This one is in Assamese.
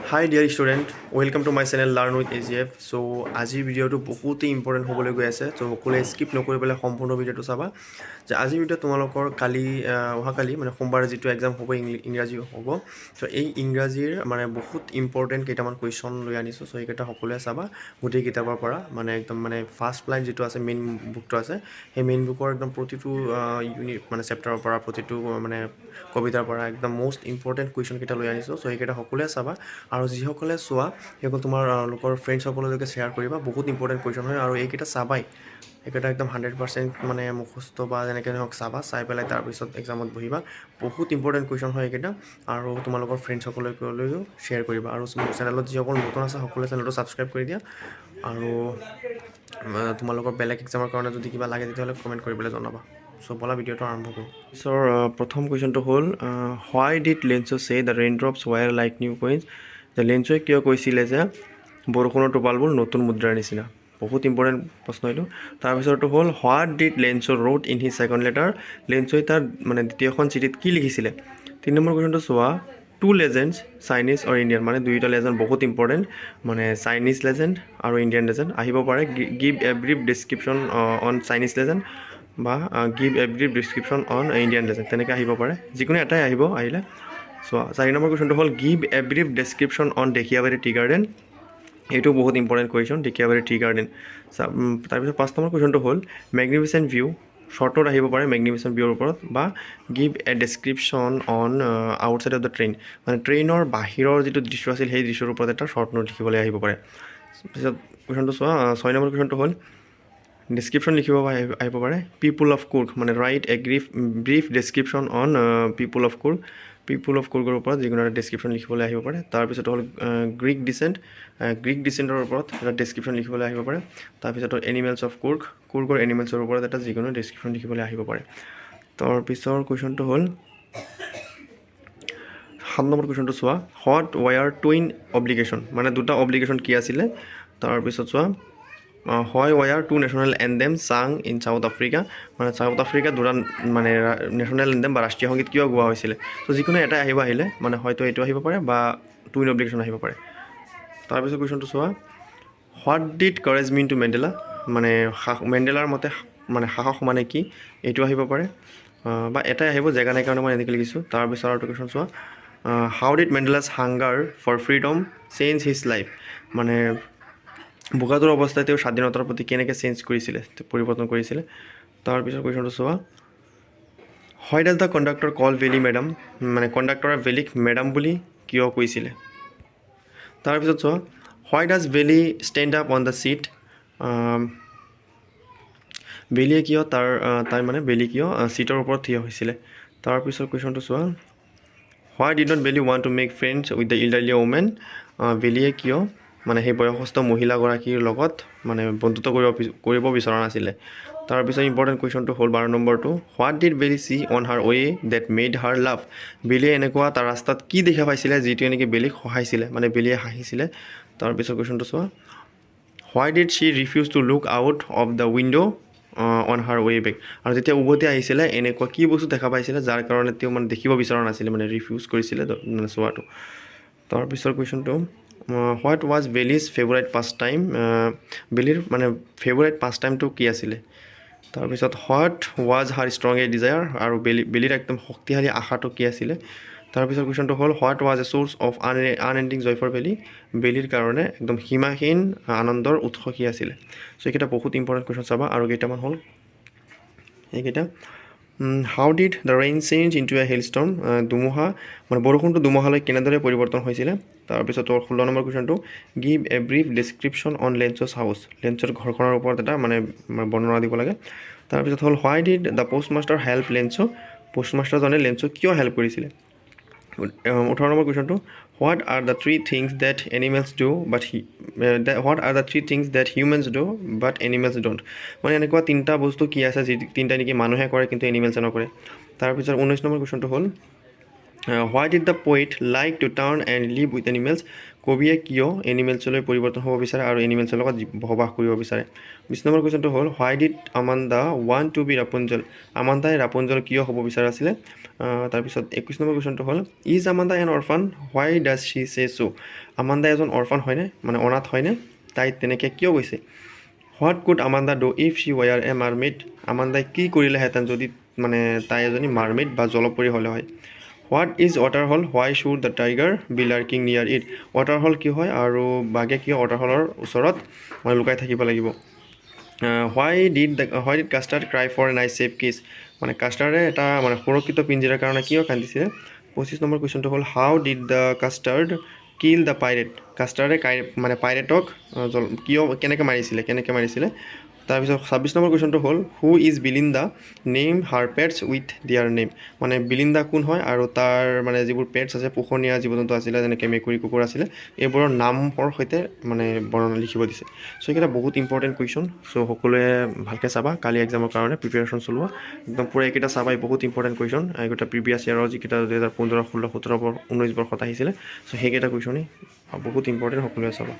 Hi dear student, welcome to my channel Learn with AGF. So আজিৰ ভিডিঅ'টো বহুতেই ইম্পৰ্টেণ্ট হ'বলৈ গৈ আছে। চ' সকলোৱে স্কিপ নকৰি পেলাই সম্পূৰ্ণ ভিডিঅ'টো চাবা যে আজিৰ ভিডিঅ'ত তোমালোকৰ কালি, অহাকালি মানে সোমবাৰে যিটো এক্সাম হ'ব, ইংৰাজী হ'ব। চ' এই ইংৰাজীৰ মানে বহুত ইম্পৰ্টেণ্ট কেইটামান কুৱেশ্যন লৈ আনিছোঁ। চ' সেইকেইটা সকলোৱে চাবা। গোটেই কিতাপৰ পৰা মানে একদম মানে ফাৰ্ষ্ট লাইন যিটো আছে, মেইন বুকটো আছে, সেই মেইন বুকৰ একদম প্ৰতিটো ইউনিট মানে চেপ্টাৰৰ পৰা, প্ৰতিটো মানে কবিতাৰ পৰা একদম মষ্ট ইম্পৰ্টেণ্ট কুৱেশ্যনকেইটা লৈ আনিছোঁ। চ' সেইকেইটা সকলোৱে চাবা আৰু যিসকলে চোৱা, সেইসকল তোমালোকৰ ফ্ৰেণ্ডছসকললৈকে শ্বেয়াৰ কৰিবা। বহুত ইম্পৰ্টেণ্ট কুৱেশ্যন হয় আৰু এইকেইটা চাবাই। এইকেইটা একদম 100% মানে মুখস্থ বা যেনেকৈ নহওক চাবা, চাই পেলাই তাৰপিছত এক্সামত বহিবা। বহুত ইম্পৰ্টেণ্ট কুৱেশ্যন হয় এইকেইটা আৰু তোমালোকৰ ফ্ৰেণ্ডছসকললৈও শ্বেয়াৰ কৰিবা। আৰু মোৰ চেনেলত যিসকল নতুন আছে, সকলোৱে চেনেলটো ছাবস্ক্ৰাইব কৰি দিয়া। আৰু তোমালোকৰ বেলেগ এক্সামৰ কাৰণে যদি কিবা লাগে, তেতিয়াহ'লে কমেণ্ট কৰিবলৈ জনাবা। চ' ব'লা, ভিডিঅ'টো আৰম্ভ কৰোঁ। পিছৰ প্ৰথম কুৱেশ্যনটো হ'ল, "Why did Lencho say the raindrops were like new coins?" যে লেন্সোৱে কিয় কৈছিলে যে বৰষুণৰ টোপালবোৰ নতুন মুদ্ৰাৰ নিচিনা? বহুত ইম্পৰ্টেণ্ট প্ৰশ্ন এইটো। তাৰপিছৰটো হ'ল, "What did Lencho wrote in his second letter?" লেন্সোই তাৰ মানে দ্বিতীয়খন চিঠিত কি লিখিছিলে? তিনি নম্বৰ কুৱেশ্যনটো চোৱা, "Two legends, Chinese or Indian", মানে দুয়োটা লেজেণ্ড বহুত ইম্পৰ্টেণ্ট, মানে চাইনিজ লেজেণ্ড আৰু ইণ্ডিয়ান লেজেণ্ড আহিব পাৰে। "Give a brief description on Chinese legend" বা "Give a brief description on Indian legend", তেনেকৈ আহিব পাৰে। যিকোনো এটাই আহিব আহিলে। চোৱা, চাৰি নম্বৰ কুৱেশ্যনটো হ'ল, "Give a brief description on Dhekiabari tea garden." এইটো বহুত ইম্পৰ্টেণ্ট কুৱেশ্যন, ঢেকীয়াবাৰী টি গাৰ্ডেন। তাৰপিছত পাঁচ নম্বৰ কুৱেশ্যনটো হ'ল মেগনিফিচেণ্ট ভিউ। শ্বৰ্ট নোট আহিব পাৰে মেগনিফিচেণ্ট ভিউৰ ওপৰত বা "Give a description on outside of the train", মানে ট্ৰেইনৰ বাহিৰৰ যিটো দৃশ্য আছিল, সেই দৃশ্যৰ ওপৰত এটা শ্বৰ্ট নোট লিখিবলৈ আহিব পাৰে। পিছত কুৱেশ্যনটো চোৱা, ছয় নম্বৰ কুৱেশ্যনটো হ'ল ডেছক্ৰিপশ্যন লিখিব আহিব পাৰে পিপুল অফ কুৰ্গ, মানে "Write a brief description on people of Coorg." People of কুৰ্গৰ ওপৰত যিকোনো এটা ডেছক্ৰিপশ্যন লিখিবলৈ আহিব পাৰে। তাৰপিছত হ'ল গ্ৰীক ডিচেণ্ট, গ্ৰীক ডিচেণ্টৰ ওপৰত এটা ডেছক্ৰিপশ্যন লিখিবলৈ আহিব পাৰে। তাৰপিছত হ'ল এনিমেলছ অফ কুৰ্গ, কুৰ্গৰ এনিমেলছৰ ওপৰত এটা যিকোনো ডেছক্ৰিপশ্যন লিখিবলৈ আহিব পাৰে। তাৰপিছৰ কুৱেশ্যনটো হ'ল সাত নম্বৰ কুৱেশ্যনটো চোৱা, "What were twin obligation?" মানে দুটা অব্লিগেশ্যন কি আছিলে? তাৰপিছত চোৱা, "Why were two national anthem sung in South Africa?" মানে চাউথ আফ্ৰিকাত দুটা মানে নেশ্যনেল এনডেম বা ৰাষ্ট্ৰীয় সংগীত কিয় গোৱা হৈছিলে? ত' যিকোনো এটাই আহিব আহিলে, মানে হয়তো এইটো আহিব পাৰে বা টুইন অব্লিগেশ্যন আহিব পাৰে। তাৰপিছত কুৱেশ্যনটো চোৱা, "What did courage mean to Mandela?" মানে মেণ্ডেলাৰ মতে মানে সাহস মানে কি? এইটো আহিব পাৰে বা এটাই আহিব, জেগা নাই কাৰণে মই এনেকৈ লিখিছোঁ। তাৰপিছত আৰু এটা কুৱেশ্যন চোৱা, "How did Mandela's hunger for freedom change his life?" মানে ভোকাতুৰ অৱস্থাই তেওঁ স্বাধীনতাৰ প্ৰতি কেনেকৈ চেঞ্জ কৰিছিলে, পৰিৱৰ্তন কৰিছিলে? তাৰপিছত কুৱেশ্যনটো চোৱা, "Why does the conductor call Valli madam?" মানে কণ্ডাক্টৰে ভেলিক মেডাম বুলি কিয় কৈছিলে? তাৰপিছত চোৱা, "Why does Valli stand up on the seat?" বেলিয়ে কিয় তাৰ তাই মানে বেলি কিয় ছিটৰ ওপৰত থিয় হৈছিলে? তাৰপিছত কুৱেশ্যনটো চোৱা, "Why did not Valli want to make friends with the elderly woman?" বেলিয়ে কিয় মানে সেই বয়সস্থ মহিলাগৰাকীৰ লগত মানে বন্ধুত্ব কৰিব বিচৰা নাছিলে? তাৰপিছত ইম্পৰ্টেণ্ট কুৱেশ্যনটো হ'ল 12 নম্বৰটো, "What did Valli see on her way that made her laugh?" বেলিয়ে এনেকুৱা তাৰ ৰাস্তাত কি দেখা পাইছিলে, যিটোৱে নেকি বেলিক হহাইছিলে, মানে বেলিয়ে হাঁহিছিলে? তাৰপিছত কুৱেশ্যনটো চোৱা, "Why did she refuse to look out of the window on her way back?" আৰু যেতিয়া উভতি আহিছিলে, এনেকুৱা কি বস্তু দেখা পাইছিলে, যাৰ কাৰণে তেওঁ মানে দেখিব বিচৰা নাছিলে, মানে ৰিফিউজ কৰিছিলে মানে চোৱাটো? তাৰপিছৰ কুৱেশ্যনটো, "What was Valli's favourite pastime?" বেলিৰ মানে ফেভৰাইট পাছ টাইমটো কি আছিলে? তাৰপিছত, "What was her strongest desire?" আৰু বেলিৰ একদম শক্তিশালী আশাটো কি আছিলে? তাৰপিছত কুৱেশ্যনটো হ'ল, "What was a source of unending joy for Valli?" বেলিৰ কাৰণে একদম সীমাহীন আনন্দৰ উৎস কি আছিলে? চ' এইকেইটা বহুত ইম্পৰ্টেণ্ট কুৱেশ্যন, চাবা। আৰু কেইটামান হ'ল এইকেইটা, "How did the rain change into a hailstorm?" ধুমুহা মানে বৰষুণটো ধুমুহালৈ কেনেদৰে পৰিৱৰ্তন হৈছিলে? তাৰপিছত 16 নম্বৰ কুৱেশ্যনটো, "Give a brief description on Lencho's house." লেন্সৰ ঘৰখনৰ ওপৰত এটা মানে বৰ্ণনা দিব লাগে। তাৰপিছত হ'ল, "Why did the postmaster help Lencho?" পষ্টমাষ্টাৰজনে লেন্সক কিয় হেল্প কৰিছিলে? 18 number কুৱেশ্যনটো, "What are the three things that humans do but animals don't?" মানে এনেকুৱা তিনিটা বস্তু কি আছে, যি তিনিটা নেকি মানুহে কৰে কিন্তু এনিমেলছে নকৰে? তাৰপিছত 19 নম্বৰ কুৱেশ্যনটো হ'ল Why did the poet like to turn and live with animals? কবিয়ে কিয় এনিমেলছলৈ পৰিৱৰ্তন হ'ব বিচাৰে আৰু এনিমেলছৰ লগত বসবাস কৰিব বিচাৰে? 20 নম্বৰ কুৱেশ্যনটো হ'ল, why did Amanda want to be Rapunzel? আমাণ্ডাই ৰাপুঞ্জল কিয় হ'ব বিচাৰিছিলে? তাৰপিছত 21 নম্বৰ কুৱেশ্যনটো হ'ল, is Amanda an orphan? Why does she say so? Amanda এজন অৰফান হয়নে, মানে অনাথ হয়নে? তাই তেনেকৈ কিয় কৈছে? What could Amanda do if she were a mermaid? আমাণ্ডাই কি কৰিলেহেঁতেন যদি মানে তাই এজনী মাৰমেড বা জলপৰী হ'লে হয়? What is water hole? Why should the tiger be lurking near it? Water হল কি হয় আৰু বাঘে কিয় ৱাটাৰ হলৰ ওচৰত মানে লুকাই থাকিব লাগিব? Why did Custard cry for a nice safe cage? মানে কাষ্টাৰ্ডে এটা মানে সুৰক্ষিত পিঞ্জিৰাৰ কাৰণে কিয় কান্দিছিলে? 25 নম্বৰ কুৱেশ্যনটো হ'ল, how did the Custard kill the pirate? কাষ্টাৰ্ডে মানে পাইৰেটক জল কিয় কেনেকৈ মাৰিছিলে? তাৰপিছত 26 নম্বৰ কুৱেশ্যনটো হ'ল, who is Belinda? Name her pets with their name. মানে বিলিন্দা কোন হয় আৰু তাৰ মানে যিবোৰ পেটছ আছে, পোহনীয়া জীৱ জন্তু আছিলে, যেনেকৈ মেকুৰী, কুকুৰ আছিলে, এইবোৰৰ নামৰ সৈতে মানে বৰ্ণনা লিখিব দিছে। চ' এইকেইটা বহুত ইম্পৰ্টেণ্ট কুৱেশ্যন। চ' সকলোৱে ভালকৈ চাবা, কালি এক্সামৰ কাৰণে প্ৰিপেৰেশ্যন চলোৱা। একদম পূৰা এইকেইটা চাবা, এই বহুত ইম্পৰ্টেণ্ট কুৱেশ্যন। এইকেইটা প্ৰিভিয়াছ ইয়াৰৰ যিকেইটা 2015, 16, 17, 19 বৰ্ষত আহিছিলে, চ' সেইকেইটা কুৱেশ্যনেই বহুত ইম্পৰ্টেণ্ট, সকলোৱে চাবা।